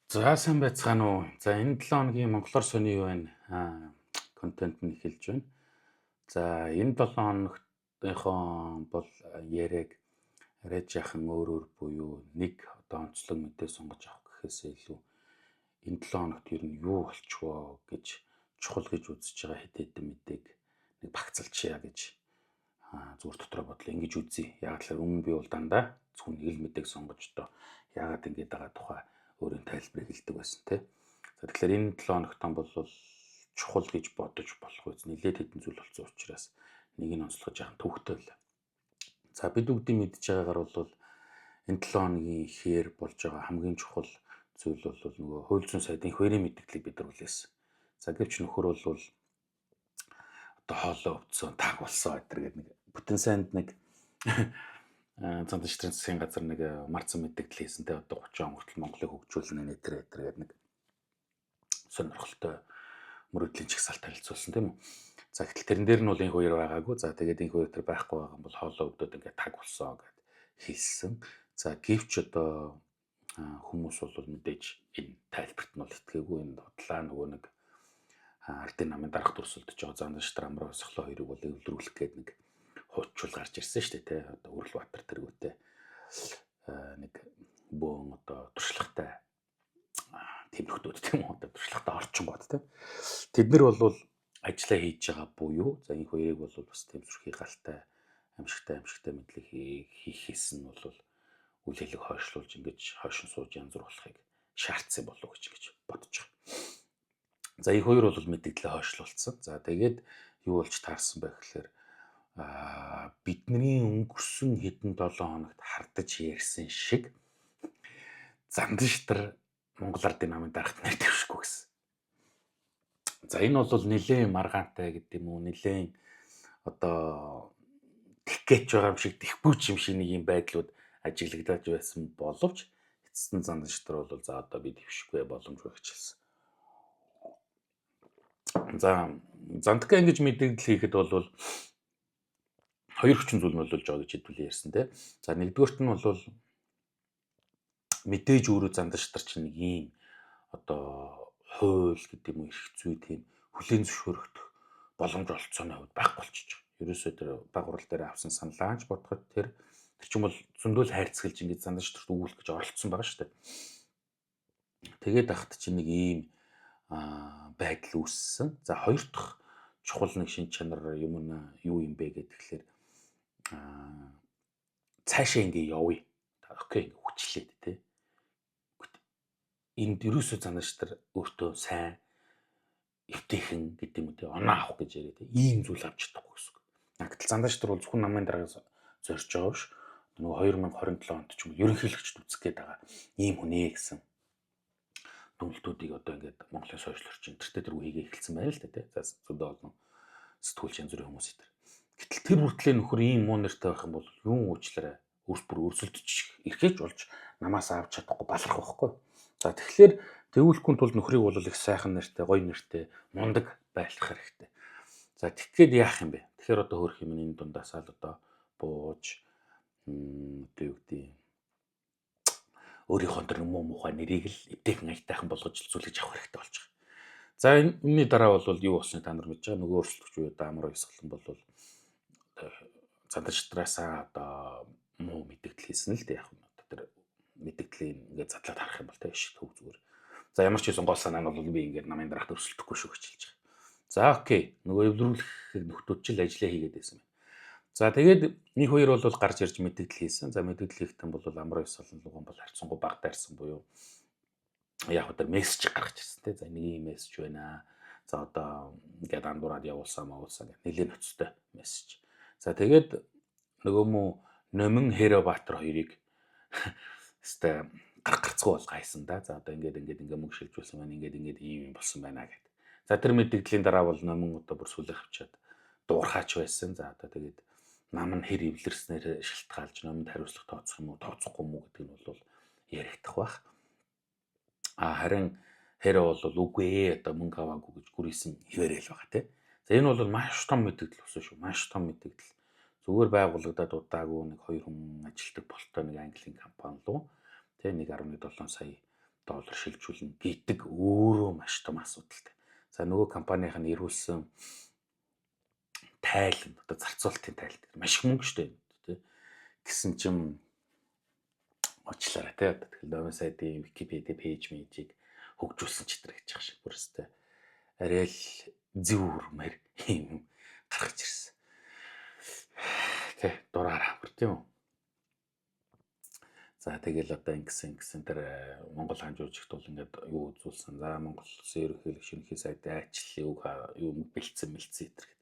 За, сайн байцгаана уу. За, энэ 7 хоногийн монголоор сони юу байна? Контент нь эхэлж байна. За, энэ 7 хоногтынхоо бол яриаг арай жаахан өөр өөр буюу нэг одоо онцлог мэдээ сонгож авах гэхээсээ илүү энэ 7 хоногт ер нь юу болчихвоо гэж чухал гэж үзэж байгаа хэд хэдэн мэдээг нэг багцалчия гэж зүгээр дотроо бодлоо, ингэж үзье. Яг л өмнө би бол дандаа зөвхөн нэг л мэдээг сонгож одоо яагаад ингэж байгаа тухай өөрийн тайлбарыг хэлдэг байсан, тий. За, тэгэхээр энэ 7 хоногт бол чухал гэж бодож болох үз нэлээд хэдэн зүйл болсон учраас нэг нь онцлогож яхан төвөгтэй байлаа. За, бид бүгдийн мэдж байгаагаар бол энэ 7 хоногийн ихээр болж байгаа хамгийн чухал зүйл бол нөгөө хууль зүйн сайдын хөрийн мэдээллийг бид нар хүлээсэн. За, гэвч нөхөр бол одоо хоолой өвдсөн, таг болсон гэдэг нэг бүтэн сайнд нэг Зандан шатрын засгийн газар нэг марцсан мэдээлэл хийсэн те, одоо 30 он хүртэл Монголыг хөгжүүлнэ нэтэр этэр гэдэг нэг сонирхолтой мөрөөдлийн чагсаалт танилцуулсан, тийм үү. За, гэтэл тэрэн дээр нь бол энэ хоёр байгаагүй. За, тэгээд энэ хоёр тэр байхгүй байгаа юм бол хоолой өвдөд ингээд таг болсон гэд хэлсэн. За, гэвч одоо хүмүүс бол мэдээж энэ тайлбарт нь бол итгээгүй, энэ худлаа, нөгөө нэг ардын намын дарга дүрсэлдэж байгаа Зандан шатар, Амраа Ёсголоо хоёрыг бол эвлэрүүлэх гээд нэг хуучвал гарч ирсэн шүү дээ, тий. Одоо Үрэлбаатар тэргүүтээ нэг бөөн одоо туршлагатай тийм нөхдүүд, тийм үү, одоо туршлагатай орчингууд, тийм. Тэд нар бол ажиллаа хийж байгаа буюу за энэ хоёрыг бол бас тийм зүрхий галтай амжигтай амжигтай мэдлэг хийхээс нь бол үйл хэлэг хойшлуулж ингэж хойшин сууж янз бүр болохыг шаардсан болов гэж ингэж бодож байгаа. За, их хоёр бол мэдээлэлээ хойшлуулсан. За, тэгээд юу болж таарсан бэ гэхээр бидний өнгөрсөн хэдэн 7 хоногт хардаж ярьсан шиг Зандан шатар Монгол Ардын намын дарагт нэр дэвшихгүй гэсэн. За, энэ бол нэлээд маргаантай гэдэг юм уу, нэлээд одоо тэгэх гэж байгаа юм шиг, тэхгүй ч юм шиг нэг юм байдлууд ажиглагдаж байсан боловч эцэст нь Зандан шатар бол за одоо би дэвшихгүй, боломжгүй гэж хэлсэн. За, Зандка ингэж мэдээлэл хийхэд бол хоёр хүчин зүйл нөлөөлж байгаа гэж хэдүүлээ ярьсан, тий. За, нэгдүгээрт нь бол мэдээж өөрөө Зандан шатар чинь нэг ийм одоо хууль гэдэг юм уу, эрх зүй тийм хүлээн зөвшөөрөгдөх боломж олцооны хувьд байхгүй болчихж байгаа. Ерөөсөө тэр баг хурал дээр авсан саналаач бодоход тэр чинь бол зөндөл хайрцаглаж ингэж Зандан шатарт өгүүлэх гэж оролцсон байгаа шүү дээ. Тэгээд ахт чинь нэг ийм байдал үүссэн. За, хоёр дахь чухал нэг шин чанар юм нь юу юм бэ гэхээр цаашаа ингээ явъя. Окей, ингээ хүчлээд тий. Энд ерөөсөө Зандан шатар өөртөө сайн эвтэйхэн гэдэг юм уу, тий, оноо авах гэж яриа, тий. Ийм зүйл авч чадахгүй гэсэн үг. Гэтэл Зандан шатар бол зөвхөн намын дараагаас зорж байгаа биш. Нөгөө 2027 онд ч юм уу ерөнхийлөгчд үзэх гээд байгаа ийм хүн ээ гэсэн дүнэлтүүдийг одоо ингээд Монголын сошиал орчин тэртээ тэргүй хийгээ эхэлсэн байна л да, тий. За, зөндөө олон сэтгүүлч, янз бүрийн хүмүүс энэ. Гэтэл тэр хүртлээ нөхөр ийм муу нэртэй байх юм бол юун уучлаарай, өрс бүр өрсөлдөж эрхээч болж намаас авч чадахгүй баларх байхгүй. За, тэгэхээр тэгүүлэхгүй тул нөхрийг бол их сайхан нэртэй, гоё нэртэй, мундаг байлгах хэрэгтэй. За, тэгэхэд яах юм бэ? Тэгэхээр одоо хөөх юм энэ дундаасаа л одоо бууж, одоо юу гэдэг, өөрийнхөө тэр муу мухай нэрийг л эвтэйхэн аятайхан болгож зүлгэж авах хэрэгтэй болж байгаа. За, энэний дараа бол юу болсныг та нар мэдж байгаа. Нөгөө өрсөлдөгч буюу одоо Амар Ёсголон бол Зандан шатраасаа одоо муу мэдээлэл хийсэн л дээ, яг нь одоо тэр мэдээллийн ингээд задлаад харах юм бол тэ иш төв зүгээр. За, ямар ч байсан гол санаа нь бол би ингээд намын дараагт өрсөлдөхгүй шүү гэж хэлж байгаа. За, окей. Нөгөө эвлэрүүлэх нөхдүүд ч л ажиллаа хийгээд байсан байна. За, тэгээд нэг хоёр бол гарч ирж мэдээлэл хийсэн. За, мэдээлэл хийхдээ бол Амар Ёсголон луган бол харьцангуй баг дайрсан буюу яг тэр мессеж гаргаж ирсэн те. За, нэг юм мессеж байна. За, одоо ингээд андуураад явуулсан мауулсан гэх нэлээд ноцтой мессеж. За, тэгээд нөгөө мө Номин Хэро Баатар хоёрыг өстой гар гарцгүй бол гайсан да. За, одоо ингээд ингээд ингээд мөнгө шилжүүлсэн байна. Ингээд ингээд ийм юм болсон байна гэд. За, тэр мэдээллийн дараа бол Номин одоо бүр сүлээ авчиад дуурхаач байсан. За, одоо тэгээд нам нь хэр эвлэрснээр шалтгаалж номонд хариуцлага тооцох юм уу, тооцохгүй юм уу гэдэг нь бол яригдах бах. А харин Хэро бол үгүй ээ, одоо мөнгө аваагүй гэж гүрийсэн хിവэрэл байгаа, тий. За, энэ бол маш том мэдээлэл болсон шүү. Маш том мэдээлэл. Зүгээр байгуулагдаад удаагүй нэг хоёр хүн ажилтдаг болтой нэг Английн компани руу тий 1.7 сая доллар шилжүүлнэ гэдэг өөрөө маш том асуудалтай. За нөгөө компанийн нь эрүүлсэн тайл одоо зарцуулалтын тайл маш их мөнгө шүү дээ тий. Гэсэн чим уучлаарай тий. Одоо тэгэл Номын сайдын Wikipedia page мэйжийг хөгжүүлсэн ч тэр гэж байгаа шиг бүр өстэй. Арай л зөв өрмөр юм гаргаж ирсэн. Тэ дураараа бүр тийм үү. За тэгэл одоо ингэсэн ингэсэн тэр Монгол хаан жуулчигт бол ингээд юу үзүүлсэн. За Монгол Улсын ерөнхийлөгч ерөнхий сайдын ажил юу юу бэлдсэн мэлцсэн энэ гэдэг.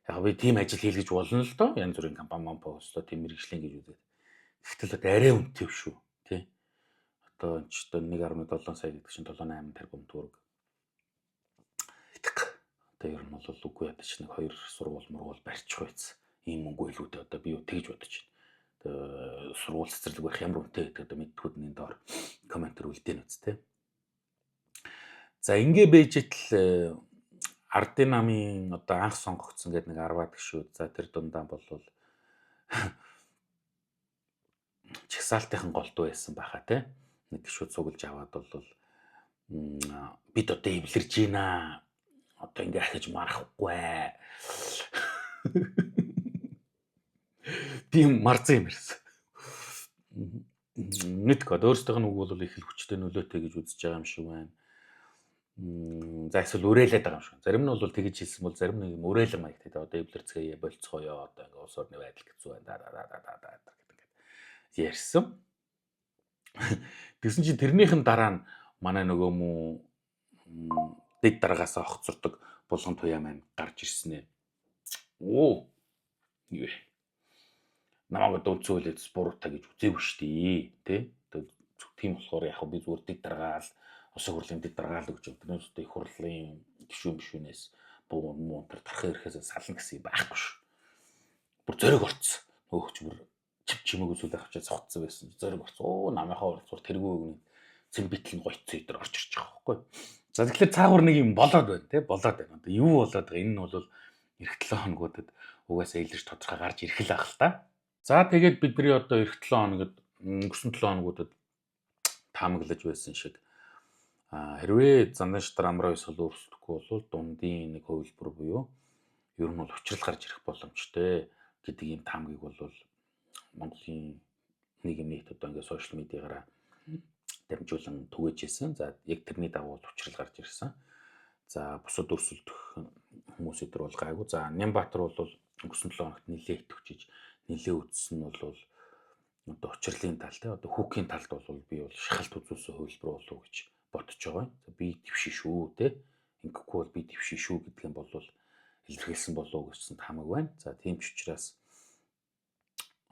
Яг би тийм ажил хийлгэж болно л доо. Янз бүрийн компани мампа өстөө тийм мэрэгжлийн гэж үзээд. Гэхдээ л одоо арай үнэтэй шүү. Тэ. Одоо энэ ч одоо 1.7 сая гэдэг чинь 7.8 тэрбум төгрөг. Одоо ер нь бол үгүй ядаж нэг хоёр сургууль мургуул барьчих байц. Ийм мөнгө илүүдээ одоо би юу тэгж бодож байна. Сургууль цэцэрлэг барих ямар үнэтэй гэдэг одоо мэдтгүүд нь энэ доор комментэр үлдээн үз тэ. За ингээ бэж итл ардын намын одоо анх сонгогдсон гэдэг нэг 10-аад гишүүд. За тэр дундаа болвол чагсаалтынхан голдуу байсан байхаа те. Нэг гишүүд цуглаж аваад бол бид одоо эвлэрж гинэ. Одоо ингээ ахиж марахгүй. Тийм марзан юм ярьсан. Мэдгүй өөрсдийнх нь үг бол их л хүчтэй нөлөөтэй гэж үзэж байгаа юм шиг байна. За эсвэл уриалаад байгаа юм шиг. Зарим нь бол тэгж хэлсэн бол зарим нэг юм уриалан маягтай. Одоо эвлэрцгээе болцгоё одоо ингээ улс орны байдал хэцүү байна. Да да да да да гэдэг ингээд ярьсан. Тэгсэн чинь тэрнийхэн дараа нь манай нөгөө муу дэд дараагаас огцордог булган туяа маань гарч ирсэн ээ. Оо юу вэ? Намайг одоо үнцөөлээд буруутай гэж үзээгүй шүү дээ. Тэ? Тийм болохоор яг би зүгээр дэд даргаал улсын хурлын дэд даргаал гэж байна. Тэрнээс одоо их хурлын гишүүн бишүүнээс буу муу тэр тархын ирэхээс сална гэсэн юм байхгүй шүү. Бүр зориг орцсон. Нөгөөх чи бүр чив чимээг үзүүл авчиж цогцсон байсан. Зориг орцсон. Оо намынхаа оролцоор тэргүй өгнө. Цэм битл нь гоёцсон өдр орж ирж байгаа байхгүй. За тэгэхээр цаагуур нэг юм болоод байна те болоод байна. Одоо юу болоод байгаа энэ нь бол эх 7 хоногудад угаасаа илэрч тодорхой гарч ирэх л ах л та. За тэгээд бидний одоо эх 7 хоногод өнгөрсөн 7 хоногудад таамаглаж байсан шиг хэрвээ Зандан шатар амраа ёсол өөрчлөхгүй бол дундын нэг хувилбар буюу ер нь бол учрал гарч ирэх боломжтой гэдэг ийм таамгийг бол Монголын нийгэм нийт одоо ингээд сошиал медиагаараа дамжуулан түгээж ирсэн. За яг тэрний дагуу учрал гарч ирсэн. За бусад өрсөлдөх хүмүүс өдр бол гайгүй. За Нямбатар бол өнгөрсөн 7 хоногт нэлээд идэвхжиж нэлээд үтсэн нь бол одоо учирлын тал те одоо хүүкийн талд бол би бол шахалт үзүүлсэн хувилбар болов гэж бодож байгаа юм. За би твшин шүү те. Ингэхгүй бол би твшин шүү гэдэг юм бол илэрхийлсэн болов гэсэн таамаг байна. За тийм ч учраас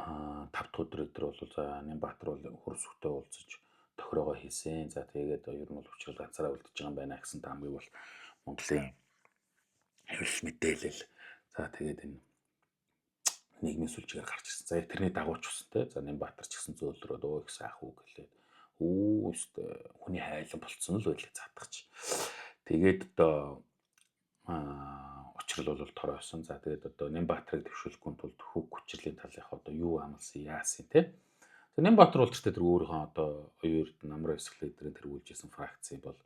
5 дахь өдөр өдөр бол за Нямбатар бол хөрсөхтэй уулзаж тохироогоо хийсэн. За тэгээд ер нь бол учрал ганцаараа үлдэж байгаа юм байна гэсэн таамгийг бол Монголын хэвлэл мэдээлэл за тэгээд энэ нийгмийн сүлжээгээр гарч ирсэн. За яг тэрний дагуу ч болсон те. За Нямбатар ч гэсэн зөөлрөөд өө их сайх үг гэлээд үү өстой хүний хайлан болцсон л байлээ заадах чи. Тэгээд одоо учрал бол тороосон. За тэгээд одоо Нямбатарыг дэвшүүлэхгүй тулд хүүг хүчрэлийн талынх одоо юу амлсан яасан те. За Нямбатар бол тэр өөрийнхөө одоо оюун эрдэнэ намрын ёсгол эдрийн тэргүүлжсэн фракцийн бол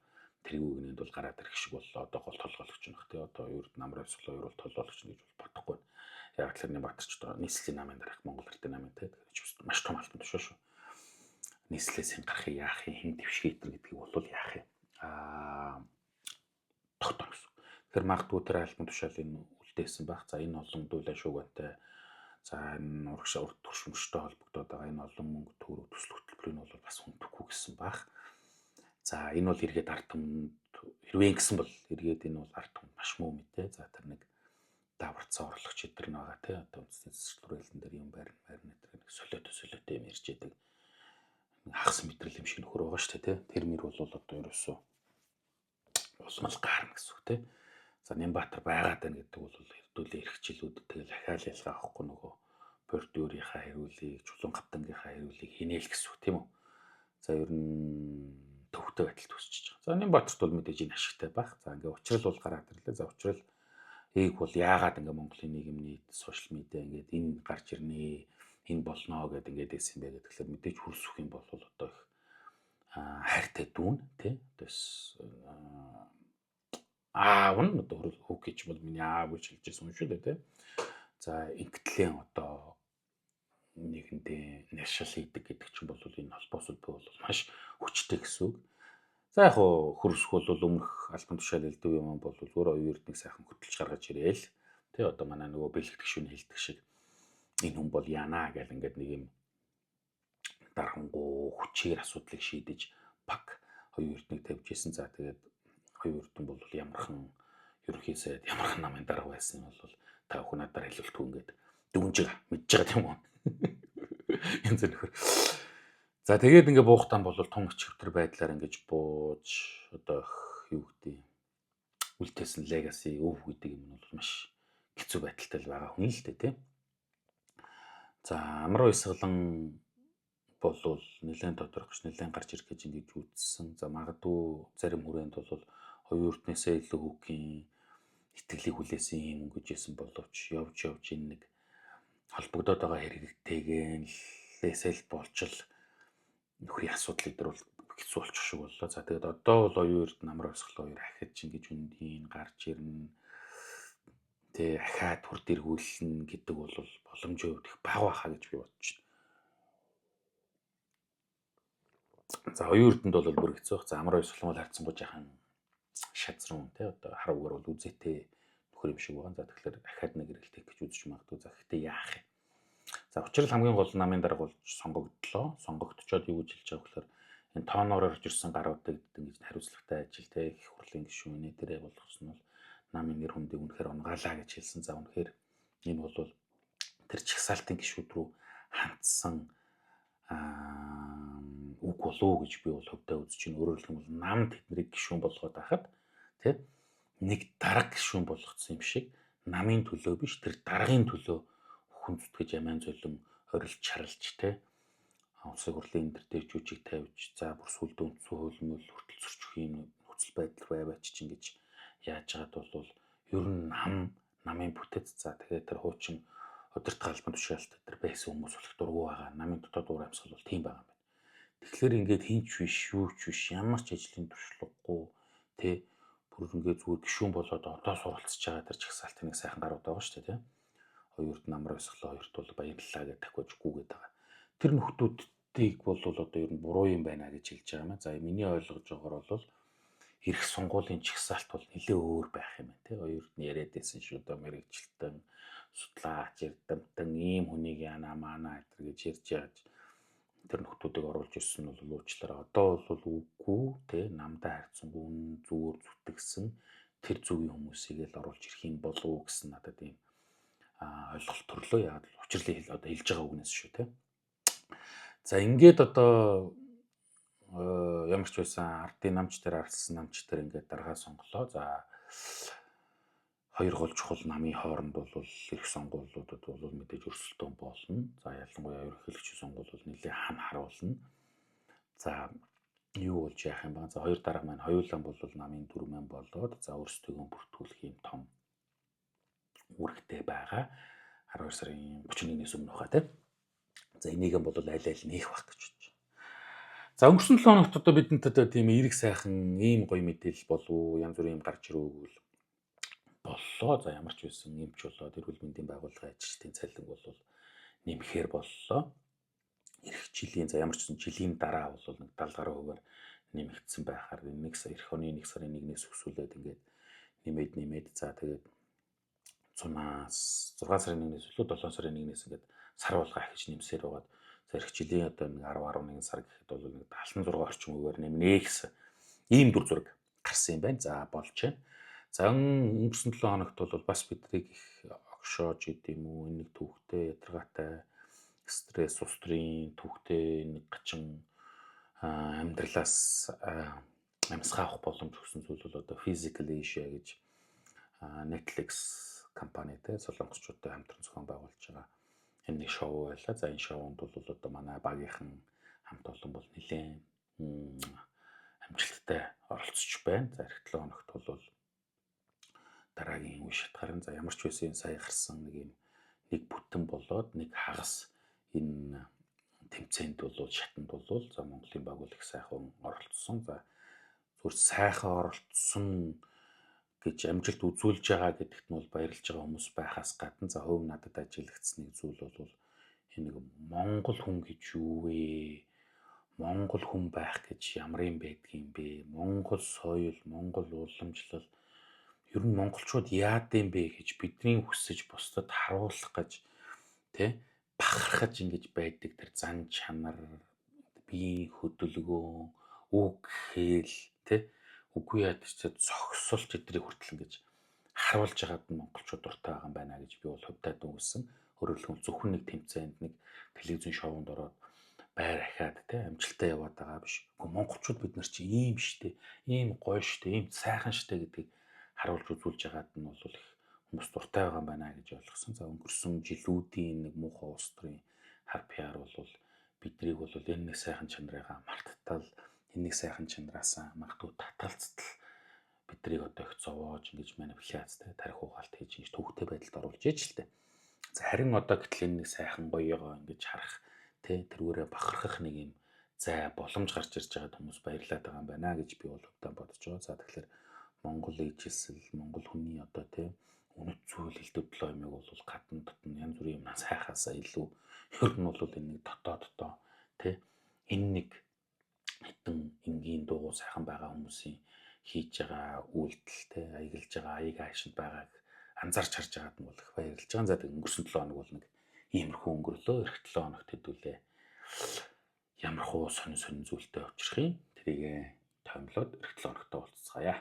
тэргүй гинэнд бол гараад ирэх шиг боллоо. Одоо гол толгойлогч нөх те. Одоо оюун эрдэнэ намрын ёсгол хоёр бол толгойлогч гэж бол бодохгүй. Яг тэр Нямбатар ч одоо нийслэлийн намын дараах Монгол Эрдэнэ намын те. Тэгэхээр маш том алтан тушаа шүү. Нийслэлээс хэн гарахыг яах юм хэн твшгэ итэр гэдгийг бол яах юм тогтооно гэсэн. Тэгэхээр магадгүй тэр альбом тушаалын үлдээсэн байх. За энэ олон дуулаа шуугантай. За энэ урагшаа урт туршмжтой холбогдоод байгаа энэ олон мөнгө төгрөг төсөл хөтөлбөрийг нь бол бас хүндэхгүй гэсэн байх. За энэ бол эргээд ард түмэнд хэрвээ ингэсэн бол эргээд энэ бол ард түмэнд маш муу мэдээ. За тэр нэг даварцсан орлогч эдэр нь байгаа тий. Одоо үндэсний цэцэрлэг хүрээлэн дээр юм байрна байрна тэр нэг солиото солиото юм ярьж идэг. Хагас мэдрэл юм шиг нөхөр байгаа шүү дээ тий. Тэр мэр бол одоо ерөөсөө улмал гарна гэсэн үг тий. За Нямбатар байгаад байна гэдэг бол хэдүүлээ эрх жилүүд тэгэл ахаал ялгаа авахгүй нөгөө бордюрийнхаа хариулыг, чулуун гаптангийнхаа хариулыг хинээл гэсэн үг тийм үү. За ер нь төвхтэй байдал төсөж байгаа. За Нямбатарт бол мэдээж энэ ашигтай байх. За ингээ учрал бол гараад ирлээ. За учрал ээг бол яагаад ингээ Монголын нийгэм нийт сошиал медиа ингээд энэ гарч ирнэ, энэ болно гэд ингээд байсан юм бэ гэхээр мэдээж хөрсөх юм бол одоо их Хайртай дүүн тий. Тэс аав нь одоо хүүхий ч бол миний аав гэж хэлж байсан юм шүү дээ тий. За, ингэтлэн одоо нэгэндээ нэршил хийдэг гэдэг чинь бол энэ холбоос би бол маш хүчтэй гэсэн үг. За, яг хуу хөрсөх бол өмнөх албан тушаал элдв юм бол зүгээр оюун эрдэнэ сайхан хөтөлж гаргаж ирээл тий, одоо манай нөгөө бэлэгдэх шүн хэлдэг шиг энэ хүн бол яана гэл ингээд нэг юм дархангуу хүчээр асуудлыг шийдэж пак оюун эрдэнэг тавьж исэн. За, тэгээд оюун эрдэнэ бол ямархан ерөнхий сайд, ямархан намын дарга байсан юм бол та бүхэн надаар хэлэлтгүй ингээд дүнж байгаа, мэдж байгаа тийм үү? Янз нөхөр. За, тэгээд ингээ буухтан бол тун өчигдэр байдлаар ингэж бууж одоо юу гэдэг үлдээсэн legacy өв гэдэг юм нь бол маш хэцүү байдалтай л байгаа хүн л дээ, тийм. За, Амруу Исгалан болвол нэлээд тодорхой, нэлээд гарч ирэх гэж ингэж үзсэн. За, магадгүй зарим хүрээнд бол оюун эрднээсээ илүү хүүгийн итгэлийг хүлээсэн юм өнгөж исэн боловч явж явж энэ нэг холбогдоод байгаа хэрэгтэйгээ лээсэл болчл нөхрийн асуудал өдр бол хэцүү болчих шиг боллоо. За, тэгээд одоо бол оюун эрдэнэ, Амар Хувьсгалан хоёр ахиж ингэж үндийн гарч ирнэ. Тэ, ахиад хүр дэргүүлнэ гэдэг бол боломжийн хувьд их бага байхаа гэж би бодож байна. За, оюун эрдэнэд бол бүр хэцүү байх. За, Амар Хувьсгалан бол харьцангуй жаахан шазрун тий, одоо хар угаар бол үзээтэй нөхөр юм шиг байгаа. За, тэгэхээр ахиад нэг эргэлтэх гэж үзэж магадгүй. За, гэхдээ яах юм? За, учир нь хамгийн гол намын дарга болж сонгогдлоо. Сонгогдчоод юу гэж хэлж байгаа гэхээр энэ тооноор орж ирсэн гаруудыг ингэж хариуцлагатай ажил те, их хурлын гишүүний дээрээ болгосон бол намын нэр хүндийг үнэхээр унгаалаа гэж хэлсэн. За, үнэхээр энэ бол тэр чагсаалтын гишүүд рүү хандсан үг болов уу гэж би бол хөвдөө үзэж байна. Өөрөөр хэлэх юм бол нам тэднийг гишүүн болгоод байхад тий, нэг дарга гишүүн болгоцсон юм шиг намын төлөө биш, тэр даргын төлөө хүн зүтгэж, амиан золин орилж чарлж те, улсын хурлын энэ төр дээр жүжиг тавьж, за бүр сүлд үндсэн хууль мөл хүртэл зөрчих юм нөхцөл байдал руу аваач чинь гэж яаж чагаад бол ер нь намын бүтэц. За, тэгээд тэр хуучин удирдах албан тушаалт тэр байсан хүмүүс болох дургу байгаа. Намын дотоод уур амьсгал бол тийм байгаа юм байна. Тэгэхээр ингээд хинч биш, юу ч биш, ямар ч ажлын туршлагагүй тэ, бүр ингээд зүгээр гишүүн болоод одоо суралцж байгаа тэр чагсаалтын нэг сайхан гарууд байгаа шүү дээ, тэ. Хоёрт Намар Хувьсгалан хоёрт бол баярлалаа гэж дахиад гүгээд байгаа. Тэр нөхдүүдийг бол одоо ер нь буруу юм байна гэж хэлж байгаа юм. За, миний ойлгож байгаагаар бол ирэх сонгуулийн чагсаалт бол нэлээ өөр байх юм байна, тий. Хоёрт нь яриад байсан шүү дээ, мэрэгчлэн судлаач эрдэмтэн ийм хүнийг яана маана гэтэр гэж ярьж яаж тэр нөхдүүдийг оруулж ирсэн нь бол уучлаарай. Одоо бол үгүй тий, намдаа харьцангуй үнэн зүгээр зүтгэсэн тэр зүгийн хүмүүсийг л оруулж ирэх юм болов уу гэсэн надад ийм ойлголт төрлөө. Яг л учирлын одоо хэлж байгаа үгнээс шүү тий. За, ингээд одоо ямар ч байсан ардын намч дээр, ардсан намч дээр ингээд даргаа сонголоо. За, хоёр гол чухал намын хооронд бол эрх сонгуулиудад бол мэдээж өрсөлдөөн болно. За, ялангуяа ерөнхийлөгчийн сонгуул бол нэлээд хам харуулна. За, юу болж яах юм бэ? За, хоёр дарга маань хоёулаа бол намын дүрмэн болоод, за, өөрсдийгөө бүртгүүлэх юм том үүрэгтэй байгаа. 12 сарын 31-ээс өмнө хаа тийм. За, энийг нь бол аль аль нээх байх гэж бодож байна. За, өнгөрсөн 7 хоногт одоо бидэнд одоо тийм эерэг сайхан ийм гоё мэдээлэл болов, янз бүрийн юм гарч ирвэл боллоо. За, ямар ч байсан эмч болоод эрүүл мэндийн байгууллагын ажилчдын цалин бол нэмэхээр боллоо. Ирэх жилийн, за, ямар ч байсан жилийн дараа бол нэг 70 гаруй хувиар нэмэгдсэн байхаар 1 сар, ирэх оны 1 сарын 1-ээс өсвөлээд ингээд нэмээд нэмээд, за, тэгээд 6 сарын 1-ээс илүү 7 сарын 1-ээс ингээд сар болго ахиж нэмсээр байгаад, за, ирэх жилийн одоо нэг 10 11 сар гэхэд бол нэг 76 орчим хувиар нэмнэ гэсэн ийм дүр зураг гарсан юм байна. За, болж байна. За, өнгөрсөн 7 хоногт бол бас биднийг их огшоож идэм үү, энэ нэг түүхтэй ядаргаатай стресс, улс төрийн түүхтэй нэг гачин амьдралаас амьсгаа авах боломж өгсөн зүйл бол одоо Physical Asia гэж Netflix компани те, солонгосчуудтай хамтран зохион байгуулж байгаа энэ нэг шоу байлаа. За, энэ шоунд бол одоо манай багийнхан хамт олон бол нэлээд амжилттай оролцож байна. За, ирэх 7 хоногт бол дараагийн үе шат гарна. За, ямар ч байсан энэ сая гарсан нэг юм нэг бүтэн болоод нэг хагас энэ тэмцээнд бол шатанд бол за Монголын баг бол их сайхан оролцсон. За зүгээр сайхан оролцсон гэж амжилт үзүүлж байгаа гэдэгт нь бол баярлж байгаа хүмүүс байхаас гадна за хувь надад ажиглагдсан нэг зүйл бол энэ нэг Монгол хүн гэж юу вэ? Монгол хүн байх гэж ямар юм байдгийм бэ? Монгол соёл, Монгол уламжлал ер нь монголчууд яад юм бэ гэж бидний хүсэж бусдад харуулах гэж тэ бахархаж ингэж байдаг тэр зан чанар, биеийн хөдөлгөөн, үг хэл тэ үгүй яадаг ч зогсолт эдрийг хүртэл ингэж харуулж байгаад нь монголчууд дуртай байгаа юм байна гэж би бол хувьдаа дүгнсэн. Өөрөөр хэлбэл зөвхөн нэг тэмцээнд нэг телевизэн шоунд ороод байр ахиад те амжилттай яваад байгаа биш. Гэхдээ монголчууд бид нар чи ийм штэ, ийм гоё штэ, ийм сайхан штэ гэдгийг харуулж үзүүлж байгаад нь бол их хүмүүс дуртай байгаа юм байна гэж ойлгосон. За өнгөрсөн жилүүдийн нэг муухай улс төрийн хар PR бол биднийг бол энэ нэг сайхан чанарыгаа марттал, энэ нэг сайхан чанараасаа магадгүй татгалцтал биднийг одоо их зовоож ингэж манипуляц те тарих угаалт хийж ингэж төвхтэй байдалд оруулж ээж л те. За харин одоо гэтэл энэ нэг сайхан гоёгоо ингэж харах те тэргүүрээ бахархах нэг юм зай боломж гарч ирж байгаад хүмүүс баярлаад байгаа юм байна гэж би бол хувьдаа бодож байгаа. За тэгэхээр Монгол ижил, Монгол хүний одоо те үнэт зүйл элдв төлөө юмыг бол гадна дотн янз бүрийн юмнаас хайхаасаа илүү ер нь бол энэ нэг дотооддоо те энэ нэг хэдэн энгийн дуугу сайхан байгаа хүмүүсийн хийж байгаа үйлдэл те аяглаж байгаа аяг аашинд байгааг анзаарч харж байгаад нь бол их баярлж байгаа. За тэг өнгөрсөн 7 хоног бол нэг иймэрхүү өнгөрлөө. Эх 7 хоногт хэдүүлээ ямар хуу сонин сонин зүйлтэй учрах юм. Тэрийг тоймлоод эх 7 хоногт уулзцаая.